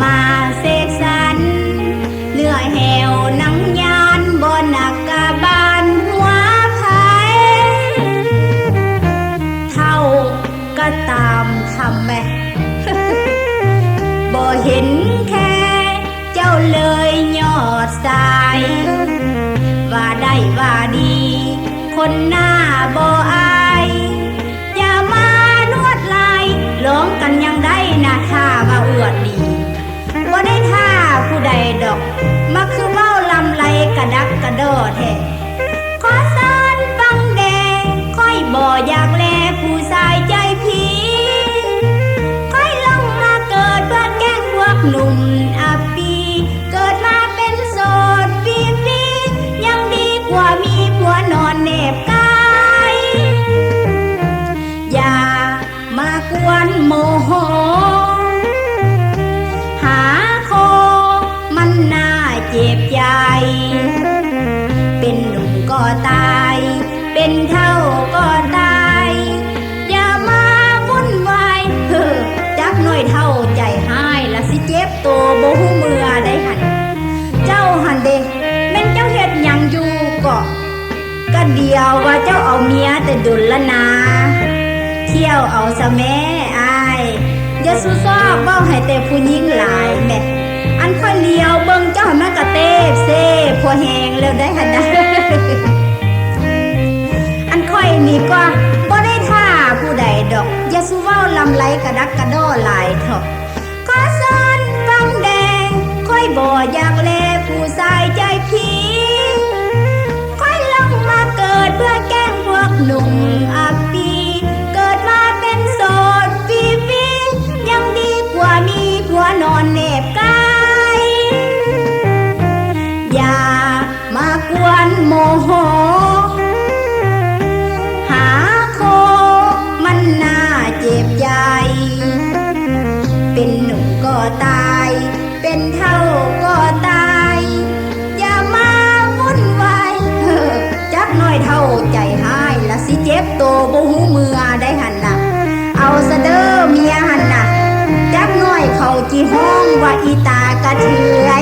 ມາເສກສັນ ເນື້ອແຫ້ວໜັງຍານ ບໍ່ໜັກກະບານຫົວໃຜ ເຖົ້າກະຕາມທຳແມ ບໍ່ເຫັນແຄ່ເຈົ້າເລີຍຍອດຊາຍ ວ່າໄດ້ວ່າດີ ຄົນໜ້າບໍ່ອາຍ ຢ່າມານວດລາຍ ລອງກັນຍັງໄດ້ນະ ຖ້າວ່າອວດດີ ບໍ່ໄດ້ຖ້າຜູ້ໃດດອກ ມັກຄືເວົ້າລຳໄລກະດັກກະດໍ້ແທ້ ຂໍສອນຟັງແດ່ ຂ້ອຍບໍ່ຢາກແລຜູ້ຊາຍໃຈຜີ ຂ້ອຍລົງມາເກີດເພື່ອແກ້ງພວກໜຸ່ມອັບປີ ເກີດມາເປັນໂສດຟຣີໆ ຍັງດີກວ່າມີຜົວນອນແນບກາຍ ຢ່າມາກວນໂມໂຫ ຫາໂຄ ມັນໜ້າເຈັບໃຈ ເປັນໜຸ່ມກໍຕາຍ ເປັນເຖົ້າກໍຕາຍ ຢ່າມາວຸ່ນວາຍ ເຮີ ຈັກໜ້ອຍເຖົ້າໃຈຮ້າຍ ລະຊິເຈັບໂຕບໍ່ຮູ້ເມື່ອໃດຫັ້ນ ເຈົ້າຫັ້ນເດ ແມ່ນເຈົ້າເຮັດຫຍັງຢູ່ເກາະ? ກະດຽວວ່າເຈົ້າເອົາເມຍແຕ່ດົນລະນາ ທ່ຽວເອົາສະແມ້ອ້າຍ ຢ່າສູ່ຊອບເວົ້າໃຫ້ແຕ່ຜູ້ຍິງຫຼາຍແມະ ອັນຂ້ອຍຫຼຽວເບິ່ງເຈົ້າຫັ້ນມັນກະເຕບເຊພໍແຮງແລ້ວໄດ໋ຫັ້ນນະ ອັນຂ້ອຍນີ້ກໍບໍ່ໄດ້ຖ້າຜູ້ໃດດອກ ຢ່າສູ່ເວົ້າລຳໄລກະດັກກະດໍ້ຫຼາຍເຖາະ ຂໍສອນຟັງແດ່ ຂ້ອຍບໍ່ຢາກແລຜູ້ຊາຍໃຈຜີ ຂ້ອຍລົງມາເກີດເພື່ອແກ້ງພວກໜຸ່ມອັບປີ ເກີດມາເປັນໂສດຟຣີໆ ຍັງດີກວ່າມີຜົວນອນແນບກາຍ ຢ່າ ມາກວນໂມໂຫ ຫາໂຄ ມັນໜ້າເຈັບໃຈ ເປັນໜຸ່ມກໍຕາຍ ເປັນເຖົ້າກໍຕາຍ ຢ່າມາວຸ່ນວາຍ ເຮີ ຈັກໜ້ອຍເຖົ້າໃຈຮ້າຍ ລະຊິເຈັບໂຕບໍ່ຮູ້ເມື່ອໄດ໋ຫັ້ນນະ ເອົາຊະເດີເມຍຫັ້ນນະ ຈັກໜ້ອຍເຂົາຈິຮ້ອງວ່າອີຕາກະເທືອຍ